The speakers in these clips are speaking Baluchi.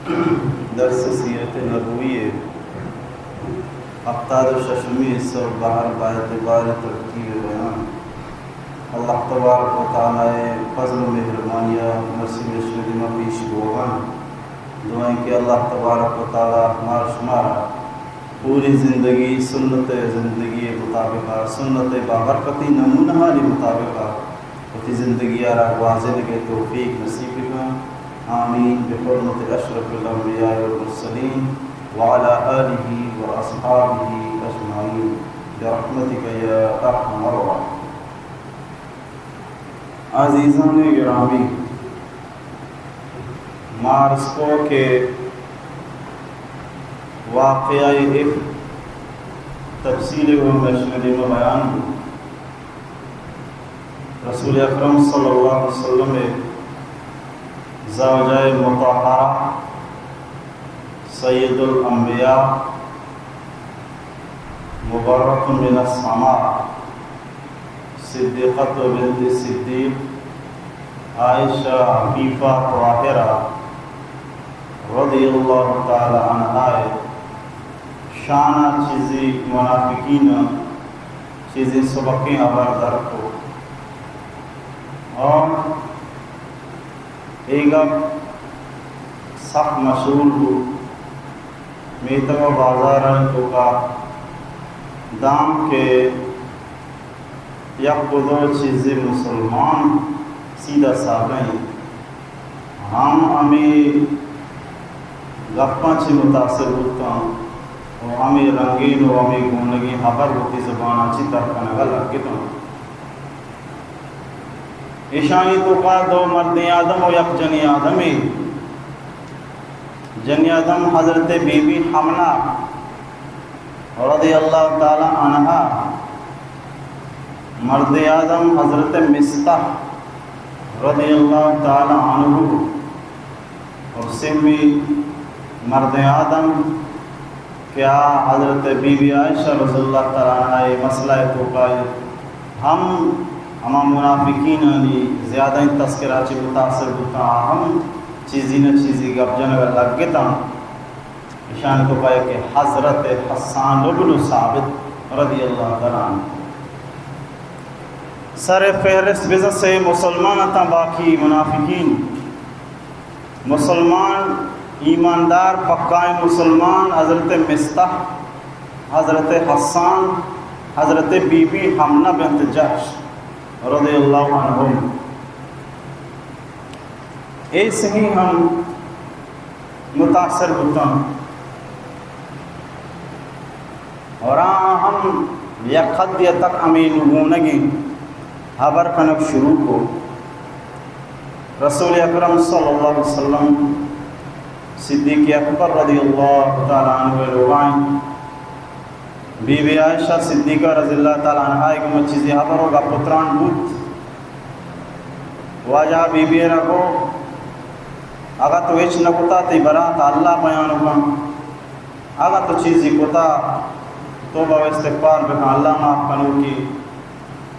درس سیرت نبوی ءِ ہپتاد و ششمی حصہ و بہر با اعتبار ترتیب بیان۔ اللہ تبارک و تعالی ءِ فضل و مہربانی ءَ مرچی مئے دیما پیش بوگا انت۔ دعا ایں کہ اللہ تبارک و تعالی مارا شمارا پوری زندگی سنت ءِ زندگی ءِ مطابق ءَ، سنت ءِ بابرکتیں نمونہانی مطابق ءَ وتی زندگی ءَ را گوازینگ ءِ توفیق نصیب بکن۔ آمین۔ بحرمت اشرف الانبیاء والمرسلین وعلی آلہ واصحابہ اجمعین برحمتک یا ارحم الراحمین۔ عزیزان گرامی، مارسکو کہ واقعہ افک تفصیل ءَ گوں مئے شمئے دیما بیان بوت۔ رسول اکرم صلی اللہ علیہ وسلم ءِ زوجہ مطہرہ، سید الانبیاء، مبرأۃ من السماء، صدیقۃ بنت صدیق، عائشہ عفیفہ طاہرہ رضی اللہ تعالی عنہا ءِ شان ءَ چیزے منافقین ءَ چیزے سبکیں ہبر در کت۔ اور اے گپ سک مشہور بوت۔ میتگ و بازارانی توکا داں کہ یک و دو چیزے مسلمان سیدھا سادہ انت، ہم ہمے گپاں چہ متاثر بوتاں و ہمے رنگین و ہمے گونگیں ہبر وتی زبان ءَ چہ در کنگ ءَ لگتاں۔ ایشانی توکا دو مردیں آدم و یک جنیں آدمے۔ جنیں آدم حضرت بی بی حمنہ رضی اللہ تعالی عنہا، مردیں آدم حضرت مصطح رضی اللہ تعالی عنہ، اور سیمی مردیں آدم کہ آ حضرت بی بی عائشہ رضی اللہ تعالی عنہا ءِ مسئلہ ءِ توکا ہم ہما منافقینانی زیادہیں تذکرہ چہ متاثر بوتاں، آ ہم چیزے نہ چیزے گپ جنگ ءَ لگتاں۔ ایشانی توکا یکے حضرت حسان ابن ثابت رضی اللہ تعالی عنہ۔ سر فہرست بزاں سے مسلمان اتاں، باقی منافقین۔ مسلمان، ایماندار، پکائیں مسلمان، حضرت مصطح، حضرت حسان، حضرت بی بی حمنہ بنت جحش رضی اللہ عنہم۔ اے سہیں ہم متاثر بوتاں اور آ ہم یک حدے تک ہمے نگونگیں ہبر کنگ شروع کو۔ رسول اکرم صلی اللہ علیہ وسلم صدیق اکبر رضی اللہ تعالی عنہ ءِ لوگائیں بی بی عائشہ صدیقہ رضی اللہ تعالی عنہا ءِ گوما چیزے ہبر و گپ و تران بوت۔ واجہ بی بی ءَ را گو، اگاں تو ہچ نہ کتا، تئی برات ءَ اللہ بیان کن۔ اگاں تو چیزے کتا، توبہ و استغفار بکن، اللہ معاف کنوکے۔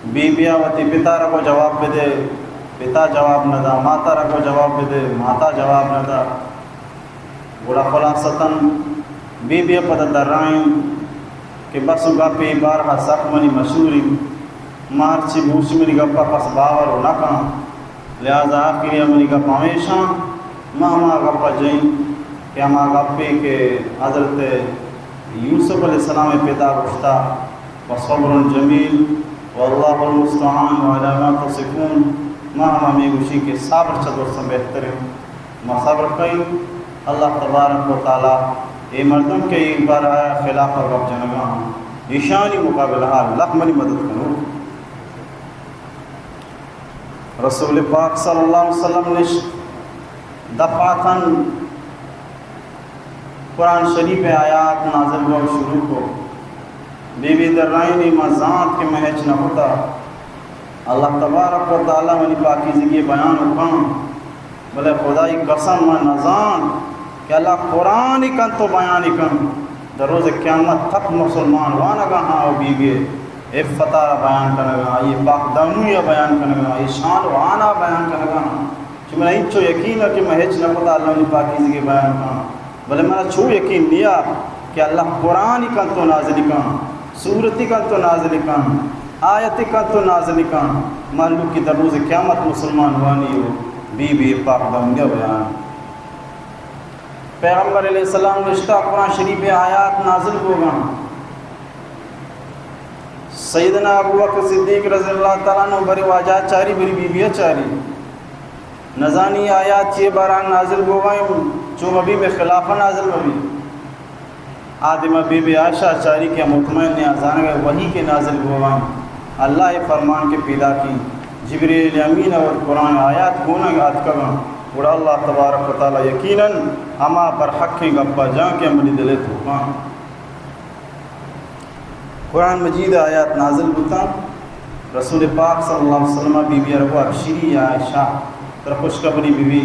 بی بی ءَ وتی پتا را گو جواب بدے، پتا جواب نہ دا، ماتا را گو جواب بدے، ماتا جواب نہ دا۔ گڑا خلاصتاً بی بی ءَ پدا درائینت کہ بس و گپ، اے بارہ ءَ سک منی مشہور انت، ما ہرچی بوش منی گپ ءَ کس باور و نہ کن، لہذا آخری ءَ منی گپ ہمیش انت، ما ہما گپ ءَ جئیں کہ ہما گپے کہ حضرت یوسف علیہ السلام ءِ پتا گوشتا، فصبر جمیل واللہ المستعان علی ما تصفون، ما ہم ہمے گوشیں کہ صبر چہ درساں بہتر انت۔ ما صبر کئیں، اللہ تبارک و تعالی اے مردم کہ اے بارہ ءَ خلاف ءَ گپ جنگا انت، ایشانی مقابلہ ءَ اللہ منی مدد کنوک۔ رسول پاک صلی اللہ علیہ وسلم نشت، دفعتاً قرآن شریف ءِ آیات نازل بوگ شروع کو۔ بی بی درائینی، ما زانت کہ من ہچ نہ کتا۔ اللہ تبارک و تعالی منی پاکیزگی بیان و کن، بلے خدائی قسم من نہ زانت کہ اللہ قرآنی کن تو بیانی کن۔ در روز قیامت تک مسلمان وانگا ہاں و بی بی عفتا را بیان کنگا، آئی پاک دامنی بیان کنگا، آئی شان و آنا بیان کنگا۔ کہ من انچو یقین کہ من ہچ نہ کتا اللہ نی پاکیزگی بیان کن، بلے من چو یقین نیا کہ اللہ قرآنی کنت و نازل کن، سورتی کنت و نازل کن، آیتی کنت و نازل کن، مہلوک کہ در روز قیامت مسلمان وانی و بی بی پاک دمگا بیان۔ پیغمبر علیہ السلام نشتہ، قرآن شریف آیات نازل بوگاں۔ سیدنا ابو بکر صدیق رضی اللہ تعالیٰ عنہ بری واجہ چاری، بری بی بی چاری۔ نزانی آیات چی باران نازل بوگاں، چو مبی میں خلاف نازل مبی۔ آدم بی بی عائشہ چاری کہ مطمئن نیا زانگا وحی کہ نازل بوگاں۔ اللہ فرمان کہ پیدا کی جبریل امین اور قرآن آیات گونگ آتکگاں، گڑا اللہ تبارک و تعالیٰ یقیناً ہما برحقیں گپا جان کہ عملی دلے توکاں۔ قرآن مجید آیات نازل بوتاں۔ رسول پاک صلی اللہ علیہ وسلم بی بی ارگو ابشری یا عائشہ، تر خوشخبری بی بی۔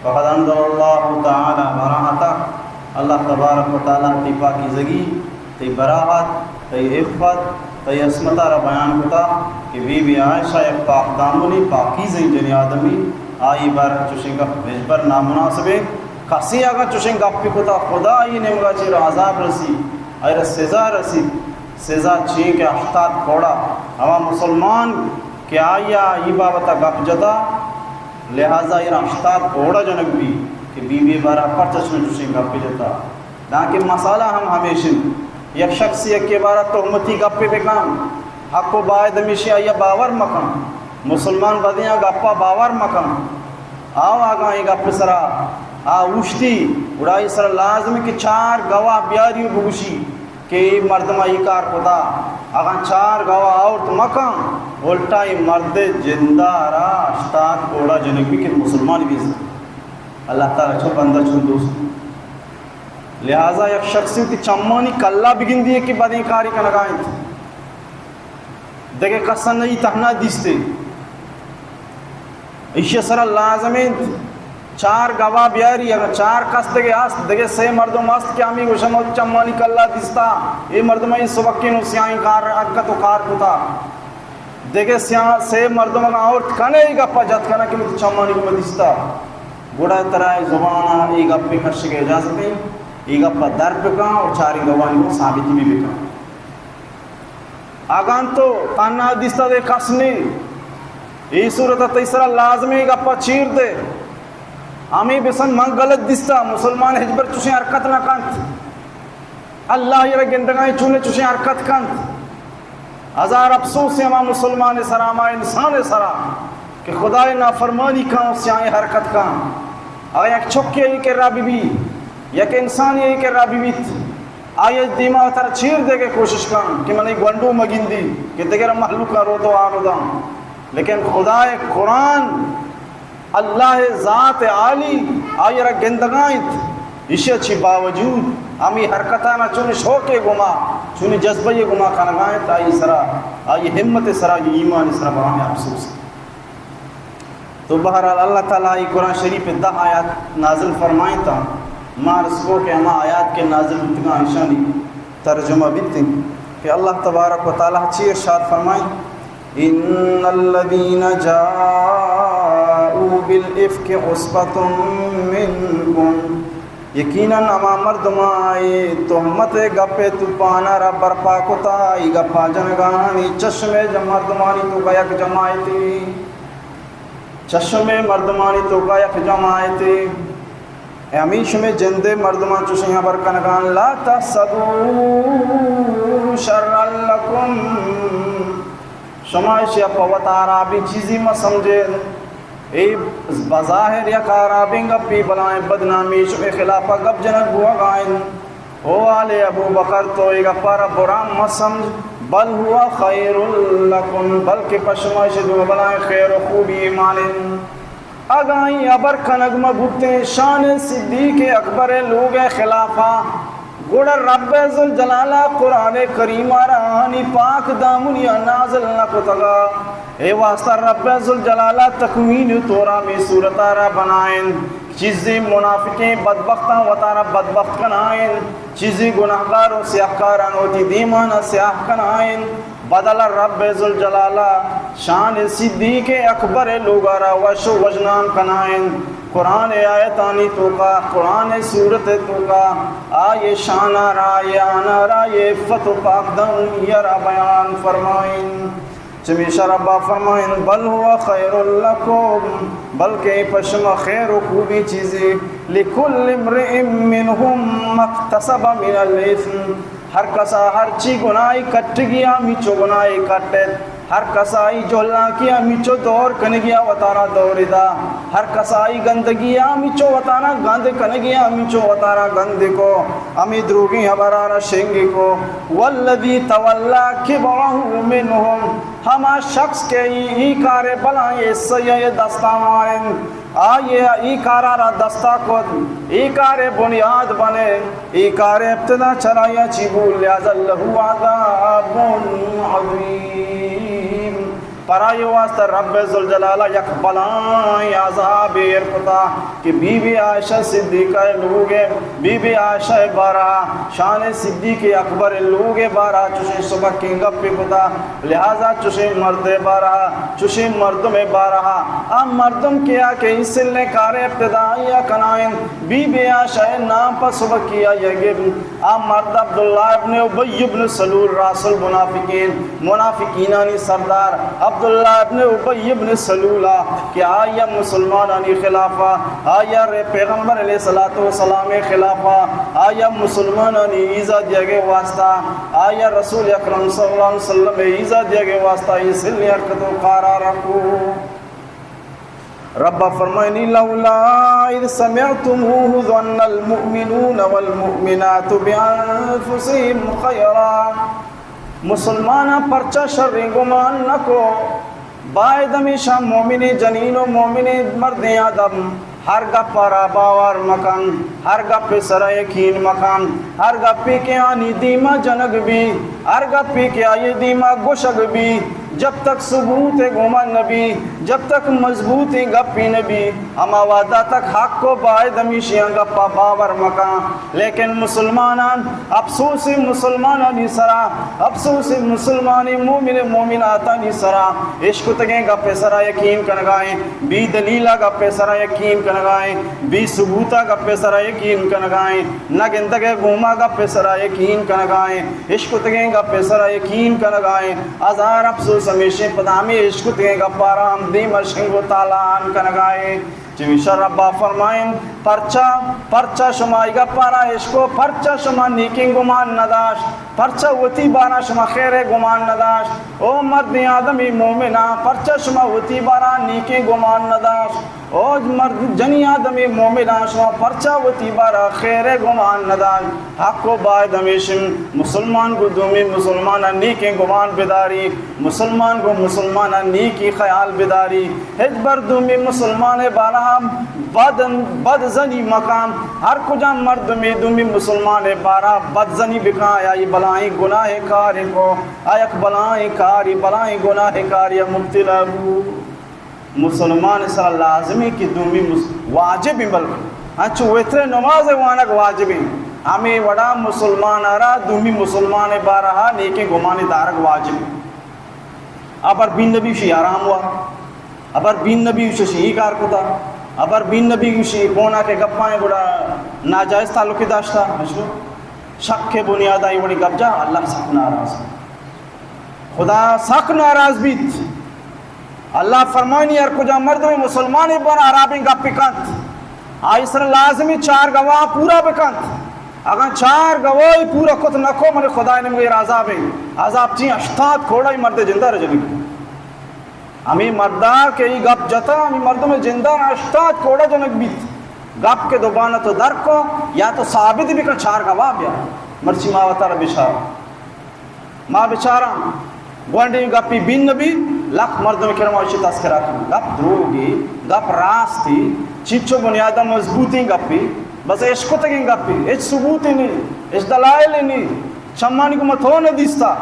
فقد انزل اللہ تعالیٰ براءتک، اللہ تبارک و تعالیٰ تی پاکیزگی، تی براءت، تی عفت، تی عصمت را بیان کتا کہ بی بی عائشہ یک پاک دامنی، پاکیزیں جنی آدمی، آئی بارہ چوشیں گپ ہچبر نامناسبیں۔ کسی اگاں چوشیں گپی کتا، خدا آئی نیمگا چیر عذاب رسی، آئی را سزا رسی۔ سزا چین کہ ہشتاد کوڑا ہما مسلمان کہ آئی ء ای بابت ء گپ جتا، لہذا ایرا ہشتاد کوڑا جنگ بی کہ بی بی بارہ پرچہ چنچوشیں گپے جتا۔ دانکہ مسئلہ ہم ہمیش انت، یک شخص یکے بارہ تہمتی گپے بکن، حق و باید ہمیشی آئی ء باور مکن، مسلمان بدیاں گپا باور مکن۔ آو اگاں ای گپ سرا آ اوشتی، گڑا ای سرا لازم کہ چار گواہ بیاری و بگوشی کہ اے مردم ء اے کار کتا۔ اگاں چار گواہ آورت مکن، الٹا اے مرد ء جند ء را ہشتاد کوڑا جنگ بی کہ مسلمان بیز۔ اللہ تعالی چو بندہ چون دوست۔ لہذا یک شخصی وتی چمانی کلا بگندی کہ بدیں کاری کنگا انت۔ دگہ کس ء نہ ای تہنا دیستے۔ ایشی ء سرا لازم انت چار گواہ بیاری، اگر چار کس دگہ است، دگہ سے مردم است کہ ہمیں گوشم وت چمانی کلا دیستا، اے مردم ء سبکیں و سیاہیں کار حرکت و کار کتا۔ دگہ سیاہ سے مردم اگاں آورت کنے ای گپا جت کنا کہ وت چمانی گوما دیستا، گڑا ترا اے زبان ء اے گپ کشگ ء اجازت انت، اے گپا در بکن و چاریں گواہانی گوما ثابتی بھی بکن۔ اگاں تو تہنا دیستا دے کس نی، ای صورت ء تئی سرا لازمی گپا چیر دے۔ ہمیں بسن من غلط دیستا، مسلمان ہچبر چوشیں حرکت نہ کنت۔ اللہ ای را گندگائیں چونے چوشیں حرکت کنت۔ ہزار افسوس ہما مسلمان سرا، ہما انسان سرا کہ خدای نافرمانی کن و سیاہیں حرکت کن۔ اگاں یک چکے ای کرا بی بی، یک انسانی ای کرا بی بیت، آئی ء دیما ترا چیر دیگ ء کوشش کن کہ منی گونڈو مگندی کہ دگر مہلوکاں روت و آروداں۔ لیکن خدائے قرآن، اللہ ء ذات عالی آئی ء را گندگا انت۔ ایشی ء چی باوجود ہمے حرکتانا چون شوق ء گما، چون جذبہ ء گما کنگا انت، آئی سرا، آئی ہمت ء سرا، آئی ایمان ء سرا بہا افسوس۔ تو بہرحال اللہ تعالی ای قرآن شریف ء دہ آیات نازل فرمائینتا۔ ما عرض کو کہ ہما آیات کہ نازل بوتگاں ایشانی ترجمہ بیت انت کہ اللہ تبارک و تعالی چی ارشاد فرمائیں، ان الذین جاءوا بالافک عصبۃ منکم، یقیناً ہما مردماں اے تہمت ء گپ ء توپان ء را برپا کتا، اے گپا جنگانی چشم ء مردمانی توکا یک جماعتے، چشم ء مردمانی توکا یک جماعتے، اے ہمیں شمے جند ء مردماں چوشیں ہبر کنگاں، لا تحسبوا شرا لکم، شما ایشی ء پہ وت ہرابیں چیزے مہ سمجھے۔ اے بظاہر یک ہرابیں گپے، بلائیں بدنامی شمے خلاف ء گپ جنگ بوگا انت۔ او آل ابو بکر، تو اے گپا را برا مہ سمجھ، بل هو خیر لکم، بلکہ پہ شما ایشی دو بلائیں خیر و خوبی ایمان انت۔ اگاں آئی ہبر کنگ مہ بوتیں شان صدیق اکبر ء لوگ ء خلافا، گڑا رب ذوالجلال ء قرآن کریم ء را آنی پاک دامنی ء نازل نہ کتگ ء۔ اے واسطہ رب ذوالجلال ء تکوین طور ء ہمے سورت ء را بنائینت۔ چیزے منافقیں بدبختاں وتارا بدبخت کنائینت، چیزے گناہگار و سیاہکاراں وتی دیمان ء سیاہ کنائینت۔ بدل ء رب ذوالجلال ء شان صدیق اکبر لوگا را وش و وژنام کنائیں۔ قرآن آیتانی توکا، قرآن سورت توکا، آئے شانا را، آئے آنا را، آئے عفت و پاکدامنی را بیان فرمائیں۔ چمیشا ربا فرمائیں، بل هو خیر لکم، بلکہ پہ شما خیر و خوبی چیزے، لکل امرئ منهم ما اکتسب من الاثم، ہر کسا ہرچی گناہی کٹگی ہمیچو گناہی کٹت، ہر کسائی جہلانکی ہمیچو دور کنگی وتارا دور دا، ہر کسائی گندگی ہمیچو وتارا گند کنگی ہمیچو وتارا گند کو، ہمیں دروگیں ہبرارا شنگ کو۔ والذی تولی کبرہ منهم، ہما شخص کہ ای، ای کار بلائیں حصہ ای دستا مائن، آئیے ای کارا را دستا کت، ای کار بنیاد بنے، ای کار ابتدا چرایا چی بول، لہذا لہ عذاب عظیم۔ پرائی واسطہ رب ذوالجلال یک بلائیں عذاب ایر کتا کہ بی بی عائشہ صدیقہ لوگ، بی بی عائشہ بارہ، شان صدیق اکبر لوگ بارہ چوشیں سبکیں گپے کتا۔ لہذا چوشیں مرد بارہ، چوشیں مردم بارہ، آ مردم کیا کہ ای سلیں کار ابتدائی کنائیں، بی بی عائشہ نام پہ سبکی آئی گپت۔ آ مرد عبداللہ ابن ابی ابن سلول، رأس المنافقین، منافقینانی سردار عبداللہ ابن ابی ابن سلول ءَ کہ آئی ءَ مسلمانانی خلاف ءَ، آئی ءَ رے پیغمبر علیہ الصلوۃ والسلام ءِ خلاف ءَ، آئی ءَ مسلمانانی ایزا دیگ ءِ واسطہ، آئی ءَ رسول اکرم صلی اللہ علیہ وسلم ءِ ایزا دیگ ءِ واسطہ اے سلیں حرکت و کارا رکو۔ رب فرمائنی، لولا اذ سمعتموه ظن المؤمنون والمؤمنات بانفسهم خیرا۔ مسلماناں پرچا شریں گمان نہ کو، باید ہمیشہ مومنیں جنین و مومنیں مردیں آدم ہر گپ ءَ را باور مکن، ہر گپ ءِ سرا یقین مکن، ہر گپے کہ آنی دیما جنگ بی، ہر گپے کہ آئی دیما گوشگ بی، جب تک ثبوت گمان نبی، جب تک مضبوطیں گپے نبی، ہما وہدا تک حق و باید ہمیشیاں گپا باور مکن۔ لیکن مسلمانان، افسوس مسلمانانی سرا، افسوس مسلمانیں مومن مومناتانی سرا، اشکتگیں گپ سرا یقین کنگائیں، بی دلیلا گپ سرا یقین کنگائیں، بی ثبوتا گپ سرا یقین کنگائیں، نہ گندگ گوما گپ سرا یقین کنگائیں، اشکتگیں گپ سرا یقین کنگائیں۔ ہزار افسوس ہمیشیں پدا ہمے اشکتگیں گپارا ہم دیم شنگ و تالان کنگائیں۔ چمیشا ربا فرمائیں، پرچا، پرچا شما ای گپارا اشکو، پرچا شما نیکیں گمان نداشت، پرچا وتی بارا شما خیر گمان نداشت؟ او مردیں آدمی مومنا، پرچا شما وتی بارا نیکیں گمان نداشت؟ او مرد جنی آدمی مومنا، شما پرچا وتی بارا خیر گمان نداشت؟ حق و باید ہمیشن، مسلمان گو دومی مسلمان نیکیں گمان بداری، مسلمان گو مسلمان نیکی خیال بداری، ہچ بر دومی مسلمان بارا بد، بد زنی مکن۔ ہر کجا مردمی دومی مسلمان بارا بد زنی بکن، آئی بلائیں گناہ کاری کو، آ یک بلائیں کاری، بلائیں گناہ کاری مبتلا بو۔ مسلمان سرا لازمی کہ دومی مس-، واجب ہیں، بلکہ انچو وتر نماز وانگ واجب ہیں، ہمیں وڑا مسلمان را دومی مسلمان بارہا نیکیں گمانی دارگ واجب ہیں۔ ابر بین نبی شی حرام ہوا، ابر بین نبی شی کار کتا، ابر بین نبی شی کونا کے گپائیں گڑا ناجائز تعلقی داشتا، شک کے بنیاد آئی وڑی گپ جا، اللہ سخت ناراض۔ خدا سک ناراض بیت۔ اللہ فرمانی، ہر کجا مردم مسلمان بر حرابیں گپ کنت، آئی سر لازمی چار گواہ پورا بکنت۔ اگاں چار گواہی پورا کت نکو، من خدا نمگے عذاب ہیں۔ عذاب چی؟ ہشتاد کوڑا ای مرد جندہ رجنگ۔ ہمیں مردا کہ ای گپ جتا، ہمیں مردم جندہ ہشتاد کوڑا جنگ بیت۔ گپ کے دوبانہ تو در کو، یا تو ثابت بکن، چار گواہ بیا۔ مرچی ما وتارا بشار۔ ما بچاراں گونڈیں گپی بین نبی، لکھ مردم کرا ما اشی تذکرہ کناں۔ گپ دروگی، گپ راستی، چیچو بنیادہ مضبوطیں گپی، بس اشکتگیں گپی، ہچ ثبوتی نی، ہچ دلائل نی، چمانی گما تو نہ دیستا۔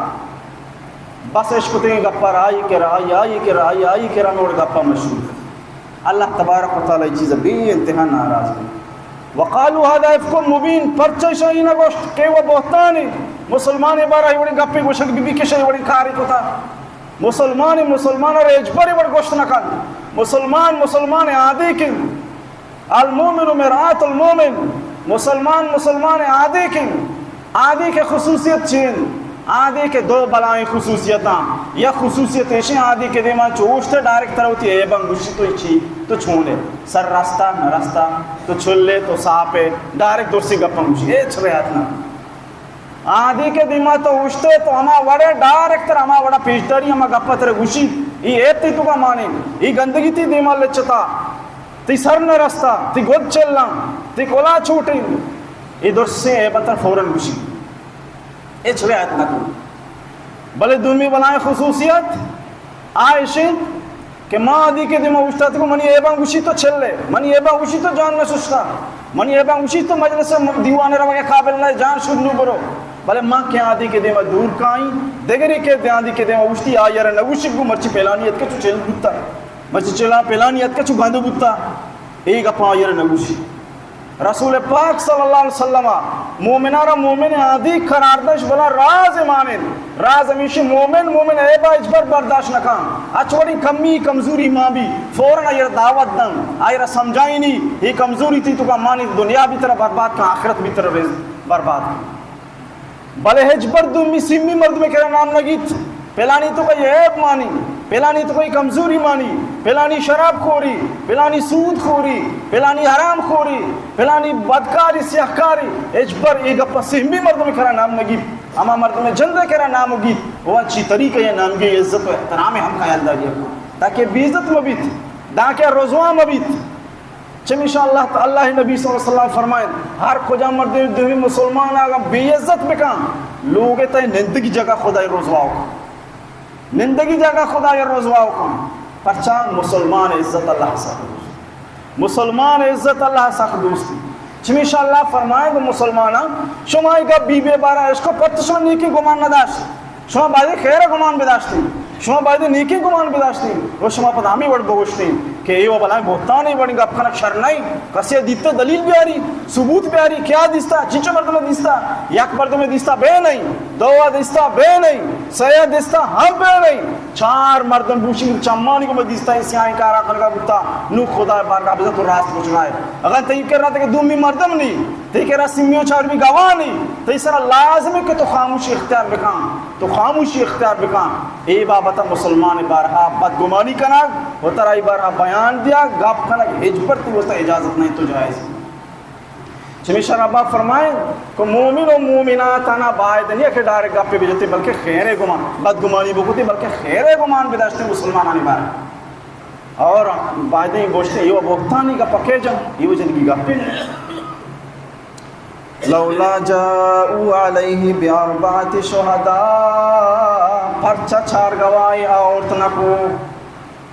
بس اشکتگیں گپا رائی کرا، آئی، آئی کرا، آئی، آئی کرا، نوڑ گپا مشہور۔ اللہ تبارک و تعالی ای چیز بے انتہا ناراض بی۔ وقالوا هذا افک مبین، پرچہ شاہی نہ گوشت کہ وہ بہتان ہے، مسلمان بارہ ای وڑیں گپے گوشگ بی بی کہ شاہی وڑیں کاری کتا۔ مسلمان مسلمان ءَ را ہچبر وڑ گوشت نہ کنت۔ مسلمان مسلمان ءِ آدیک انت۔ المؤمن مرآة المؤمن۔ مسلمان مسلمان ءِ آدیک انت۔ آدیک ءِ خصوصیت چی انت؟ آدیک ءِ دو بلاہیں خصوصیتاں۔ یک خصوصیت ایش انت، آدیک ءِ دیما چو اوشت ئے ڈائریکٹ ترا وتی عیباں گوشی، تو چی، تو چون ئے، سر رستہ نہ رستہ، تو چل ئے تو ساپ ئے، ڈائریکٹ درسیں گپاں گوشی، ہچ رعایت نہ۔ آدیک ءِ دیما تو اوشت ئے تو ہما وڑ ءَ ڈائریکٹ ترا ہما وڑ ءَ پیش داری، ہما گپ ءَ ترا گوشی، ای عیب تئی توکا مانیں، ای گندگی تئی دیما لچتا، تئی سر نہ رستا، تئی گد چلاں، تئی کلا چوٹیں، ای درسیں عیب ءَ ترا فوراً گوشی، ہچ رعایت نہ کن۔ بلے دومی بلاہیں خصوصیت آ ایش انت کہ ما آدیک ءِ دیما اوشتاتگوں، منی عیباں گوشی تو چل ئے، منی عیباں گوشی تو جان نہ ششتا، منی عیباں گوشی تو مجلس ءَ دیوان ءَ روگ ءِ قابل نہ ئے، جان شد نوں برو۔ بلے ما کہ آدیک ءِ دیما دور کائیں، دگرے کہ آدیک ءِ دیما اوشتی، آئی ءَ را نہ گوشی گوں مرچی پلانی اتکا چو چل بوتا، مرچی چلا پلانی اتکا چو گند بوتا، اے گپاں آئی ءَ را نہ گوشی۔ رسول پاک صلی اللہ علیہ وسلم ءَ مومناں را مومن آدیک قرار داشت، بلا راز ایمان انت۔ راز ہمیشی مومن، مومن عیبا ہچبر برداشت نہ کن۔ ہچ وڑیں کمی کمزوری ما بی، فوراً آئی را دعوت دن، آئی را سمجھائینی، یہ کمزوری تئی توکا مانی، دنیا بھی ترا برباد کن، آخرت بھی ترا رز برباد کن۔ بلے ہچبر دومی سیمی مردمے کرا نام نہ گیت، پلانی توکا یہ عیب مانی، پلانی توکا یہ کمزوری مانی، پلانی شراب خوری، پلانی سود خوری، پلانی حرام خوری، پلانی بدکاری، سیاہ کاری، ہچبر یہ گپا سیمی مردمے کرا نام نہ گیت۔ ہما مردمے جندے کرا نام گیت، وہ اچھی طریقہ یا نامگی عزت و احترام ہم خیال داری کو، تاکہ بے عزت مبیت، تاکہ رسوا مبیت۔ چمیشا اللہ تعالی، اللہ نبی صلی اللہ علیہ وسلم فرمائیں، ہر کجا مردم دومی مسلمان اگاں بے عزت بکن، لوگ تئے نندگی جگہ خدای رسوا کن، نندگی جگہ خدای رسوا کن۔ پرچا؟ مسلمان عزت اللہ سخت دوست، مسلمان عزت اللہ سخت دوست۔ چمیشا اللہ فرمائیں گو مسلماناں، شما ای گپ بی بی بارا اشکو، پت شما نیکی گمان نداشت۔ شما باید خیر گمان بداشتیں، شما باید نیکی گمان بداشتیں، و شما پدا ہمیں وڑ بگوشتیں کہ اے و بلائیں بہتانے، وڑیں گپ کنگ شر نہیں۔ کسی دیتا دلیل بیاری، ثبوت بیاری، کیا دیستا، چنچو مردم دیستا، یک مردم دیستا بے نہیں، دو دیستا بے نہیں، سہ دیستا ہم بے نہیں، چار مردم بوشی چمانی کو میں دیستا، اسی آئیں کارا کنگا بوتا، نو خدا بارگاہ بزن تو راست پوچھنا ہے۔ اگر تئی کرنا تھا کہ دومی مردم نہیں، تئی کرا سیمی و چارمی گواہ نہیں، تئی سرا لازم ہے کہ تو خاموشی اختیار بکن۔ تو خاموشی اختیار بکن۔ اے بابت مسلمان بارہا بدگمانی کنگ و ترا ای بارہا بیان دیگ، گپ کنگ، ہچبر تئی واسطہ اجازت نہیں، تو جائز۔ چمیشا ربا فرمائیں کہ مومن و مومناتانا باید نہیں کہ ڈائریکٹ گپے بجتے، بلکہ خیر گمان، بدگمانی بکتے، بلکہ خیر گمان بداشتے مسلمانانی بارہا۔ اور باید گوشتے، یہ بہتانی کا پکے جم، یہ جنگی گپے نہیں۔ لولا جاءوا علیہ باربعۃ شہداء، پرچا چار گواہی آورت نکو؟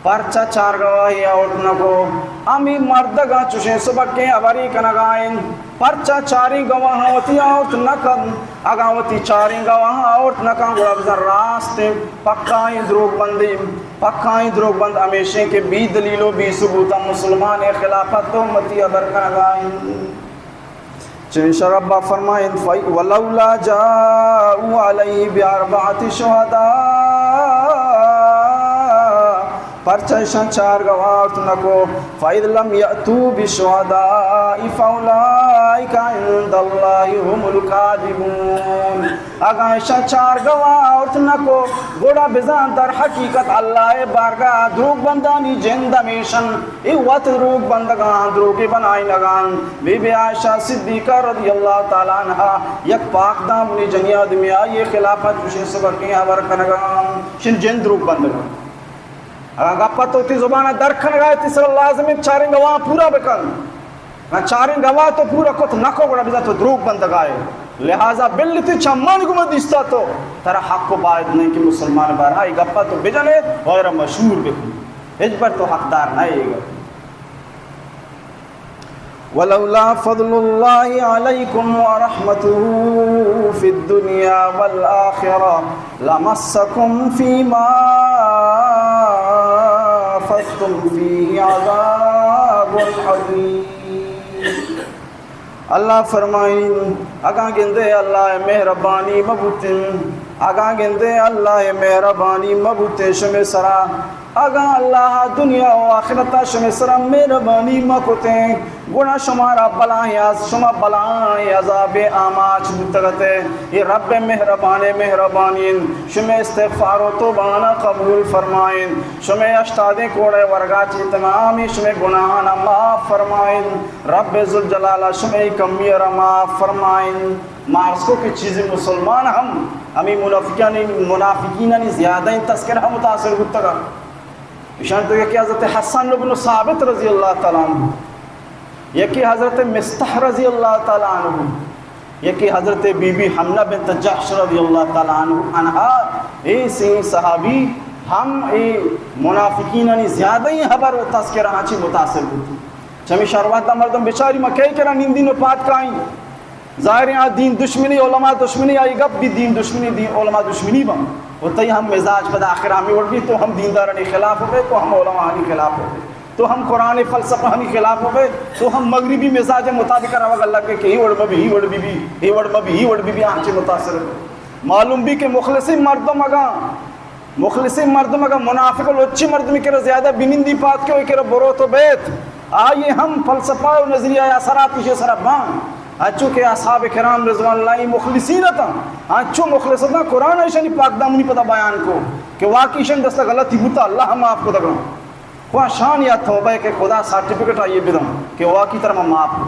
پرچا چار گواہی آورت نکو؟ ہمیں مردگاں چوشیں سبکیں ہبری کنگائیں، پرچا چاریں گواہاں وتی آورت نکن؟ اگاں وتی چاریں گواہاں آورت نکن، گڑا بزن راستیں پکائیں دروگ بندیں۔ پکائیں دروگ بند ہمیشیں کہ بی دلیل و بی ثبوت مسلمان خلافت تہمتی ہبر کنگائیں۔ چمیشا ربا فرمائنت، فَإِ-، وَلَوْلَا جَاءُوا عَلَيْهِ بِأَرْبَعَةِ شُهَدَاءَ، پرچا ایشاں چار گواہ آورت نکو، فَإِذْ لَمْ يَأْتُوا بِالشُّهَدَاءِ فَأُولَئِكَ عِندَ اللَّهِ هُمُ الْكَاذِبُونَ۔ اگاں ایشاں چار گواہ آورت نکو، گڑا بزاں در حقیقت اللہ ءِ بارگاہ ءَ دروگ بندانی جند ہمیشن، اے وت دروگ بندگاں، دروگے بنائینگاں۔ بی بی عائشہ صدیقہ رضی اللہ تعالی عنہا یک پاک دامنی جنی آدمی، آئی خلافا چوشیں سبکیں ہبر کنگاں، شن جند دروگ بندگاں۔ اگاں گپا تو وتی زبان ءَ در کنگا ئے، تئی سر لازم انت چاریں گواہ پورا بکن۔ اگاں چاریں گواہ تو پورا کت نکو، گڑا بزاں تو دروگ بندگا ئے۔ لہذا بل تئی چمانی گوما دیستا تو، ترا حق و باید نہیں کہ مسلمان بارہا اے گپا تو بجنے و ایرا مشہور بکن۔ ہچبر تو حقدار نہ ئے اے گپ۔ ولولا فضل الله عليكم ورحمته في الدنيا والآخرة لمسكم فيما أفضتم فيه عذاب عظيم۔ اللہ فرمائیں، اگاں گندے اللہ ءِ مہربانی مہ بوتیں، اگاں گندے اللہ ءِ مہربانی مہ بوتیں شمے سرا، اگاں اللہ ءَ دنیا و آخرت ءَ شمے سرا مہربانی مہ کتیں، گڑا شمارا بلاہیں عذ-، شما بلاہیں عذابے آماچ بوتگ ات۔ اے رب مہربانیں مہربانی انت، شمے استغفار و توبہانا قبول فرمائیں، شمے ہشتادیں کوڑے ورگا چی تمامیں شمے گناہانا معاف فرمائیں۔ رب ذوالجلال ءَ شمے کمی ءَ را معاف فرمائیں۔ ما عرض کو کہ چیزے مسلمان ہم ہمیں منافقانی، منافقینانی زیادہ تذکرہ متاثر بوتگا۔ ایشان تو یکی حضرت حسان بن ثابت رضی اللہ تعالی عنہ، یکی حضرت مصطح رضی اللہ تعالی عنہ، یکی حضرت بی بی حمنہ بنت جحش رضی اللہ تعالی عنہ، عنہا، اے سیں صحابی ہم اے منافقینانی زیادہ ہی خبر و تذکرہ ہاں چی متاثر بوتی۔ چمی شروعات دا مردم بچاری ما کئی کرا نندین و پاد کائیں۔ ظاہر ہے آ دین دشمنی، علماء دشمنی، آئی گپ بھی دین دشمنی، دین علماء دشمنی بم۔ و تئی ہم مزاج پدا آخر ہمیں وڑ بھی، تو ہم دیندارانی خلاف ہو گئے، تو ہم علماءانی خلاف ہو گئے، تو ہم قرآن فلسفہ ہمیں خلاف ہو گئے، تو ہم مغربی مزاج مطابق روگ لگ گئے کہ ہی وڑ مبی، ہی وڑ بی بی، ہی وڑ مبی، ہی وڑ بی بی، آنچے متاثر ہو۔ معلوم بھی کہ مخلصی مردم اگاں مخلصیں مردم اگاں منافق و لچی مردمی کرا زیادہ بنندی پات کہ وی کرا بروت و بیت، آئی ہم فلسفہ و نظریہ اثرات ایشی سرا بان۔ انچو کہ اصحاب کرام رضوان اللہ مخلصین اتاں، انچو مخلص اتاں، قرآن ایشانی پاک دامنی پدا بیان کو کہ واقعی ایشان دست غلطی بوتا، اللہ معاف کو دگا۔ خواہ شان یا توبہ کہ خدا سرٹیفکیٹ آئیے بدم کہ واقعی ترا ما معاف کو۔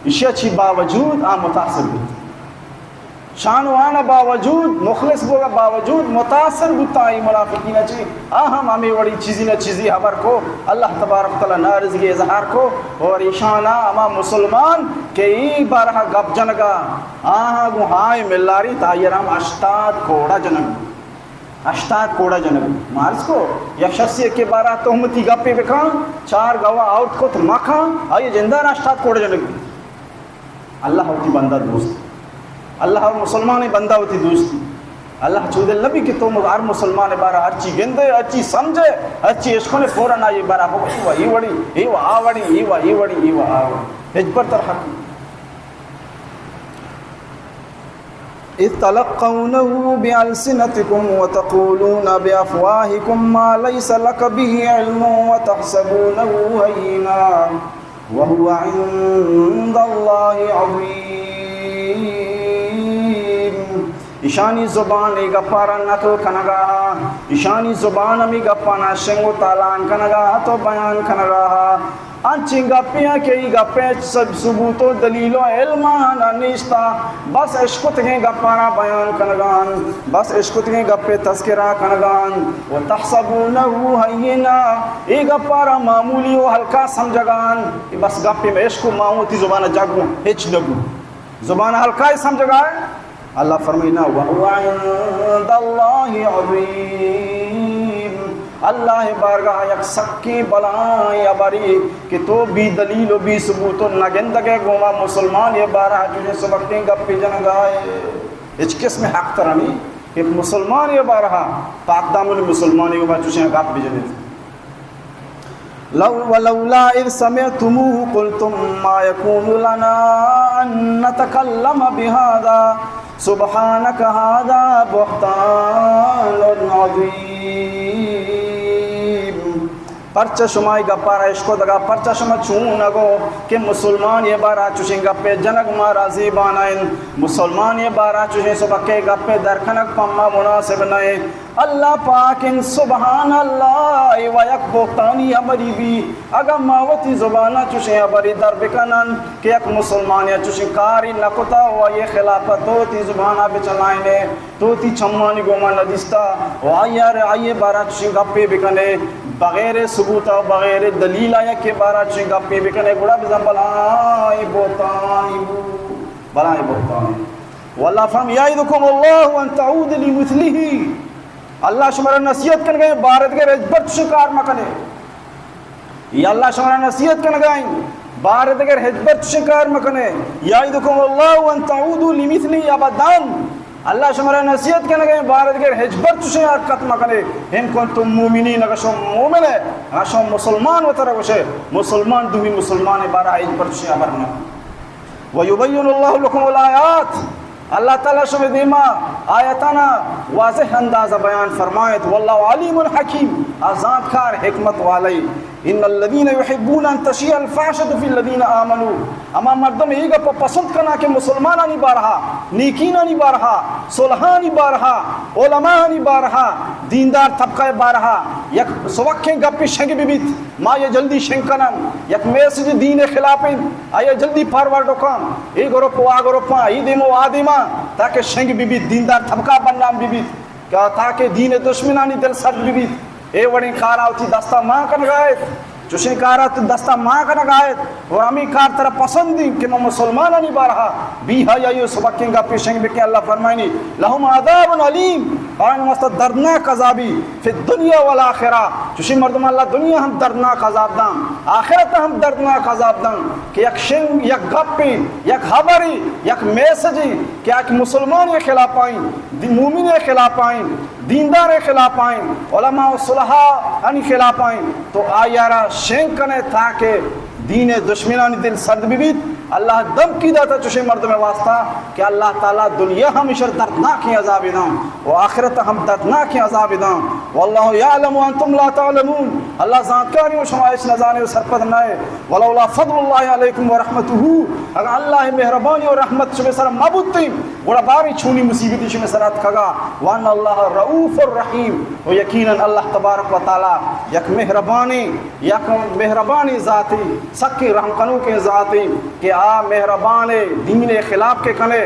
ایشی ءَ چی باوجود آ متاثر بوت۔ شان و آن ءَ باوجود، مخلص بوگ ءَ باوجود متاثر بوت آئی منافقین ءَ چی۔ آ ہم ہمے وڑی چیزی نہ چیزی حبر کو، اللہ تبارک و تعالی نارضگی اظہار کو، اور ایشان ءَ ہما مسلمان کہ ای بارہ گپ جنگا آہاں گوں ہائیں ملاری تا آئی رام ہشتاد کوڑا جنگ۔ ہشتاد کوڑا جنگ۔ ما عرض کو، یک شخصی کہ بارہ تہمتی گپے بکن، چار گواہ آورت کت مکن، آئی جندان ہشتاد کوڑا جنگ۔ اللہ وتی بندہ دوست۔ اللہ و مسلمان بندہ وتی دوستی۔ اللہ چو دل نبی کہ تو ہر مسلمان بارہ ہرچی گندے، ہرچی سمجھے، ہرچی اشکنے فوراً آئی بارہ ہو، ای و ای وڑی، ای و آ وڑی، ای و ای وڑی، ای و آ وڑی۔ ہچ پر تر حق۔ إذ تلقونه بألسنتكم وتقولون بأفواهكم ما ليس لك به علم وتحسبونه هينا وهو عند الله عظيم۔ ایشانی زبان ای گپارا نقل کنگا، ایشانی زبان ہمی گپانا شنگ و تالان کنگا تو بیان کنگا۔ انچیں گپے آں کہ ای گپے سب ثبوت و دلیل و علم آناں نیستا، بس اشکتگیں گپانا بیان کنگان، بس اشکتگیں گپے تذکرہ کنگان۔ و تحسبونه هینا، ای گپارا معمولی و ہلکا سمجھگان، بس گپے میں اشک و ماں وتی زبان جاگوں ہچ نبو۔ زبان ہلکائی سمجھگا ہے۔ اللہ فرمائنا، وهو عند الله عظيم۔ اللہ بارگاہ یک سکیں بلائیں ہبری کہ تو بی دلیل و بی ثبوت و نگندگے گوما مسلمان یہ بارہ چوشیں سبکیں گپی جنگائے۔ ہچ قسم حق ترانی کہ مسلمان یہ بارہ پاک دامن مسلمانی گوما چوشیں گپ بجنیت۔ لو-، ولولا إذ سمعتموه قلتم ما يكون لنا أن نتكلم بهذا سبحانك هذا بهتان عظيم۔ پرچہ شما ای گپارا اشکتگا، پرچہ شما چون نگو کہ مسلمان یہ بارہ چوشیں گپے جنگ ما راضی بانائن، مسلمان یہ بارہ چوشیں سبکے گپے درکنگ پما مناسب نئے۔ اللہ پاک انت، سبحان اللہ، اے و یک بہتانی ہبری بی۔ اگاں ما وتی زبانا چوشیں ہبری در بکنن کہ یک مسلمانے چوشیں کاری نکتا و آئی خلاف تو وتی زبانا بچلائنے، تو وتی چمانی گوما ندیستا و آئی آئی بارا چوشیں گپے بکنے، بغیر ثبوت و بغیر دلیل آیا کہ بارا چوشیں گپے بکنے، گڑا بزن بلائیں بہتانی بو، بلائیں بہتانی۔ واللہ فرم، یعدکم اللہ ان تعود لمثلہ۔ اللہ شمارا نصیحت کنگا ایں، بار دگر ہچبر چوشیں کار مکنے۔ یا اللہ شمارا نصیحت کنگا ایں، بار دگر ہچبر چوشیں کار مکنے۔ یعدکم اللہ ان تعودوا لمثلہ ابدا۔ اللہ شمارا نصیحت کنگا ایں، بار دگر ہچبر چوشیں حرکت مکنے۔ ان کنتم مؤمنین، اگر شما مومن ہے، اگر شما مسلمان وترا گوشے، مسلمان دومی مسلمان بارا ہچبر چوشیں حبر مکنے۔ ویبین اللہ لکم الآیات، اللہ تعالی شمے دیما آیتانا واضح انداز بیان فرمائیت، واللہ علیم حکیم، آ زانتکار حکمت والے۔ ان الذين يحبون ان تشيع الفاحشة في الذين آمنوا، ہما مردم اے گپ پسند کنا کہ مسلمانانی بارہا، نیکینانی بارہا، صلحانی بارہا، علماءانی بارہا، دیندار طبقہ بارہا یک سبکیں گپے شنگ بہ بیت، ما یہ جلدی شنگ کنن، یک میسج دین خلاف انت، آیا جلدی فارورڈ کن، اے گروپ و آ گروپاں، اے دیم و آ دیما، تاکہ شنگ بہ بیت، دیندار طبقہ بدنام بہ بیت، کہ تاکہ دین دشمنانی دل سرد بہ بیت۔ اے وڑیں کارا وتی دستا مان کنگا ایت، چوشیں کارا تو دستا مان کنگا ایت، اور ہمیں کار ترا پسند انت کہ ما مسلمانانی بارہا بے حیائی و سبکیں گپے شنگ بکیں۔ اللہ فرمائنی، لهم عذاب الیم، آیان واسطہ دردناک عذابی، فی الدنیا والآخرہ، چوشیں مردم اللہ دنیا ہم دردناک عذاب دان، آخرت ہم دردناک عذاب دان کہ یک شنگ، یک گپے، یک خبرے، یک میسجے کہ یک مسلمان خلاف آئیں، دی مومن خلاف آئیں، دیندار خلاف آئیں، علماء و صلحاء انی خلاف آئیں، تو آیارا شنگ کنے تاکہ دین دشمنانی دل سرد بہ بیت۔ اللہ دمکی داتا چوشیں مردم واسطہ کہ اللہ تعالی دنیا ہم اشر دردناکیں عذاب دان و آخرت ہم دردناکیں عذاب دان۔ واللہ یعلم وانتم لا تعلمون، اللہ زانتکاری و شما ہچ نزانے و سرپد نئے۔ ولولا فضل اللہ علیکم ورحمتہ، اگر اللہ مہربانی و رحمت شمے سر مبوتیں، گڑا باریں چونی مصیبتی شمے سر اتکگا۔ وان اللہ رؤوف الرحیم، و یقیناً اللہ تبارک و تعالی یک مہربانیں، یک مہربانیں ذاتے، سکیں رحم کنوکیں ذاتے کہ آ مہربانیں، دین خلاف کے کنے،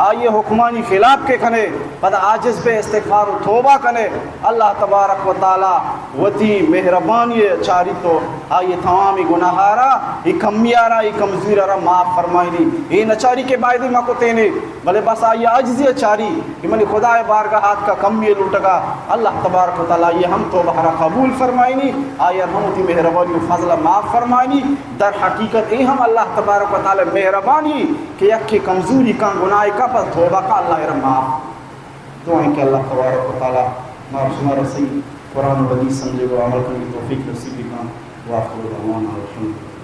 آئی حکمانی خلاف کے کنے، پدا عاجز بے، استغفار و توبہ کنے، اللہ تبارک و تعالی وتی مہربانی چاری تو آئی تمامی گناہارا، ای کمیارا، ای کمزوریارا معاف فرمائنی۔ اے نچاری کہ بایدی ما کتینے، بلے بس آئی عاجزی چاری کہ منی خدا بارگاہ آتکا کمی لوٹگا، اللہ تبارک و تعالی آئی ہم توبہ را قبول فرمائنی، آئی ہم وتی مہربانی و فضل معاف فرمائنی۔ در حقیقت اے ہم اللہ تبارک و تعالی مہربانی کہ یکے کمزوری کن، گناہ کن، پس توبہ کن، اللہ را معاف۔ دعائیں کہ اللہ تبارک و تعالی ما شما را صحیح قرآن و حدیث سمجھے و عمل کرنے کی توفیق نصیب بکن۔ وآخر دعوانا الحمدللہ۔